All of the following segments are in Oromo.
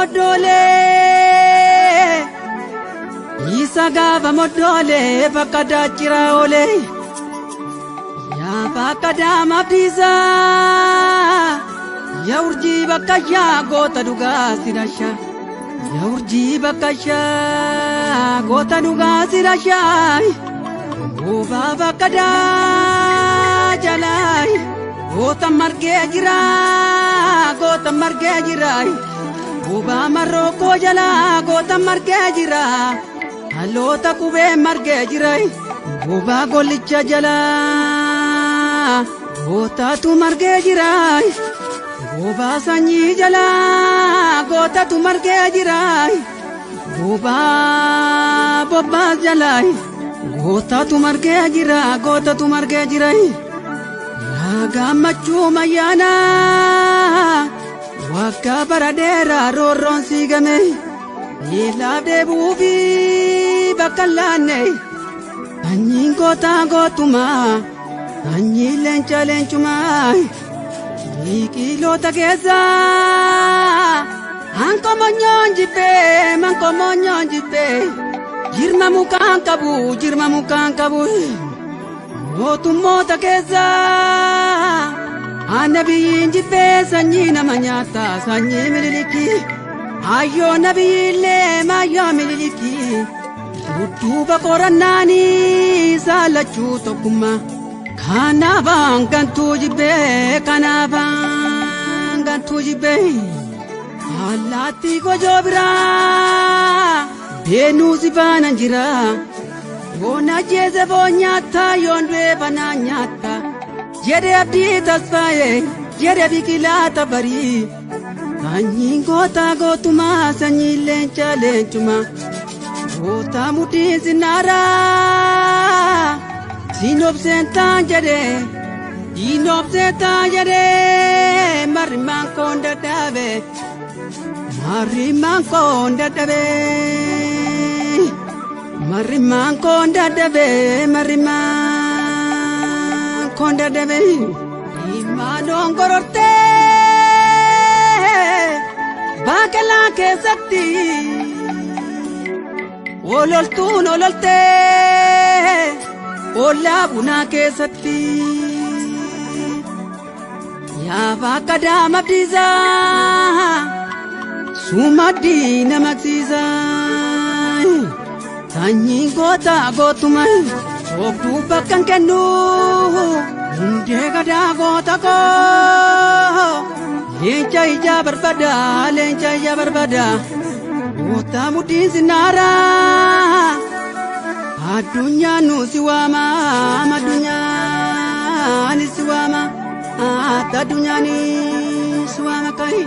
Moddoolee, isa gaafa moddoolee bakka daachiraa oolee. Yaa bakka daamabdiisaa, yaa urjii bakka yaa goota dhugaa si dhasha. Yaa urjii bakka yaa goota dhugaa si dhasha. Goobaa bakka daa jalaa goota margee jira, goota margee jira. Goobaa marrookoo jalaa goota margee jira. Haloota qubee margee jira. Goobaa gollicha jalaa gootatu margee jira. Goobaa sanyii jalaa gootatu margee jira. Goobaa bobbaas jalaa gootatu margee jira, gootatu margee jira. Yaa gammachuu mayyaanaa waggaa bara dheeraa roorroon siigame. Beelaaf deebi'uufi bakka hin laanne. Sanyiin gootaa gootumaa, sanyiin leenca leencumaa. Biqiloota keessaa hankomonyoon jibbee, mankomonyoon jibbee. Jirma mukaan qabu, jirma mukaan qabu. Mootummoota keessaa annabiyyiin jibbee sanyii nama nyaata, sanyii Mililikii. Ayyoo nabiyyiillee maayyoo Mililikii. Dudduuba qorannaanii saalachuu tokkummaa. Kanaafaan gantuu jibbee, kanaafaan gantuu jibbee. Allaattii gojoo biraa beenuu si faana jira. Yoon ajjeese foon nyaata, yoon du'e banaa nyaata. Jedhe Abdii Tasfaayee, jedhe Biqilaa Tafarii. Sanyiin gootaa gootumaa, sanyiin leenca leencumaa. Goota mudhiin sinnaaraa. Siinobseen taan jedhee, siinobseen taan jedhee, marrimaan koon dadhabe, marrimaan koon dadhabe, marrimaan koon dadhabe, marrimaan koon dadhabe. Ilmaanoon gorortee baaqelaa keessatti ololtuun ololtee ollaa bunaa keessatti. Yaa bakka daamabdiisaa sumaddii namaqsiisaa. Sanyiin goota gootuma sooftuu bakka hin kennu. Hundee gadaa goota koo leenca ijaa barbaada, leenca ijaa barbaada. Goota mudhiin sinnaaraa addunyaan nu si waama, addunyaan si waama, addunyaan si waama kai.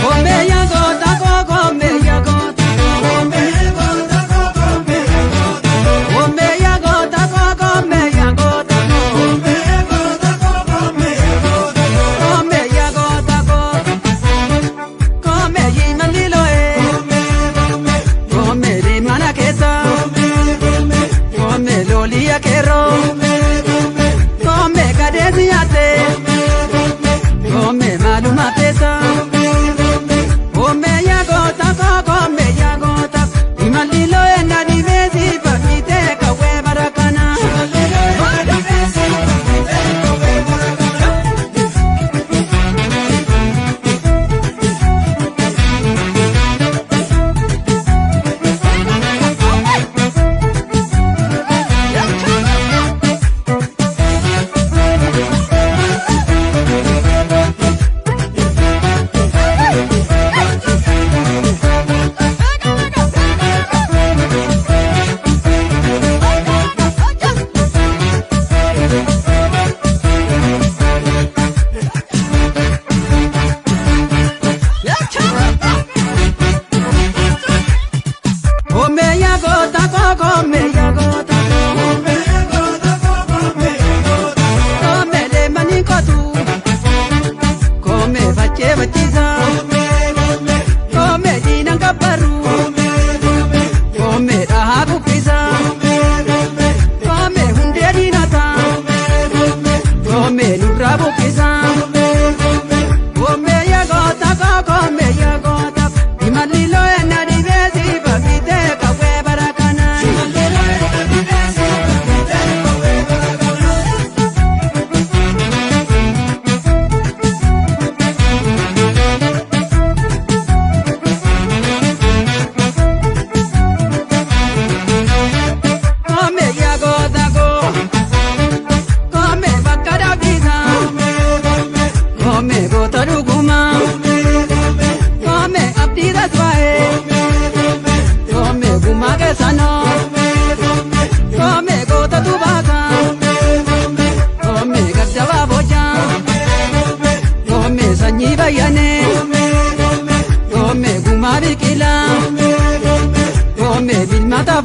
Komeya goota koo, komeya goota, komeya goota koo, komeya goota koo, komeya goota koo, komeyi mandiloe, komeri mana keessa, kome loliya keero, kome kadeesi nyaate, kome maaluma peesa. Komeya goota koo, komeya goota, imalilo enna dhibee bakite kawwee barakana. Komeya goota koo, komeya goota.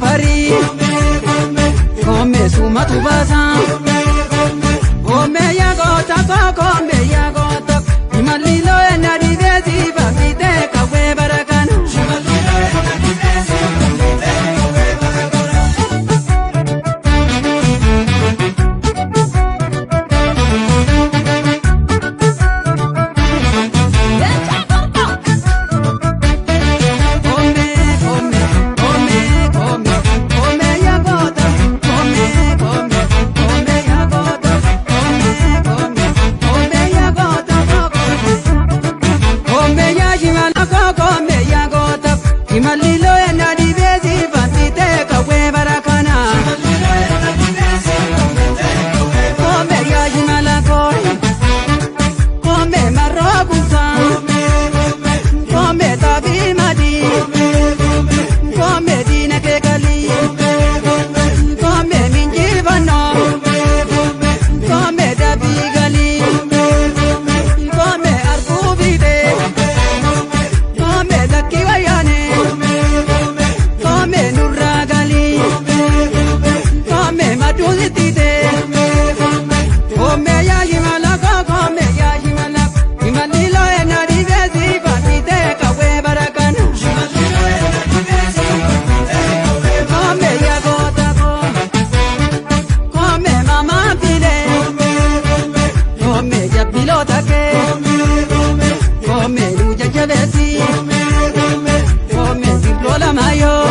Tafarii. Koomee sumatu baasa. Koomee yaa goota koo koomee yaa goota. Imalli looyee na dhibee si baafitee kawwee barakana. Koomee koomee koomee koomee koomee yaa goota. Koomee koomee koomee yaa goota. Koomee koomee koomee yaa goota koo koomee yaa shimala koo koomee yaa goota. Imalli looyee na dhibee si baafitee kawwee barakana. Koomee yaa shimala koo koomee marroo kuusaa. Koomee taabii madii. Koomee diina kee galii. Koomee minjifannoo. Koomee dabii galii. Koomee arguu fiidee. Koomee lakkii wayyaanee. Koomee nurraa galii. Koomee maduu sittitee. Koomee yaa shimala koo koomee yaa shimala. Imalli looyee na dhibee si baafitee kawwee barakana. Koomee yaa goota koo. Koomee mamaa filee. Koomee jabbiloota kee. Koomee nu jajjabeessi. Koomee sirroo lamayoo.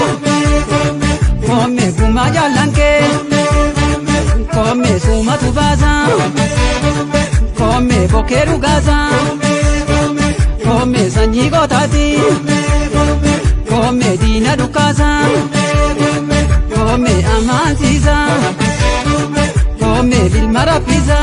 Koomee gumaa jaallankee. Koomee sumatu baasa. Koomee bokkee dhugaasa. Koomee sanyii gootaati. Koomee diina dukkaasa. Koomee amaansiisa. Koomee bilma raffisa.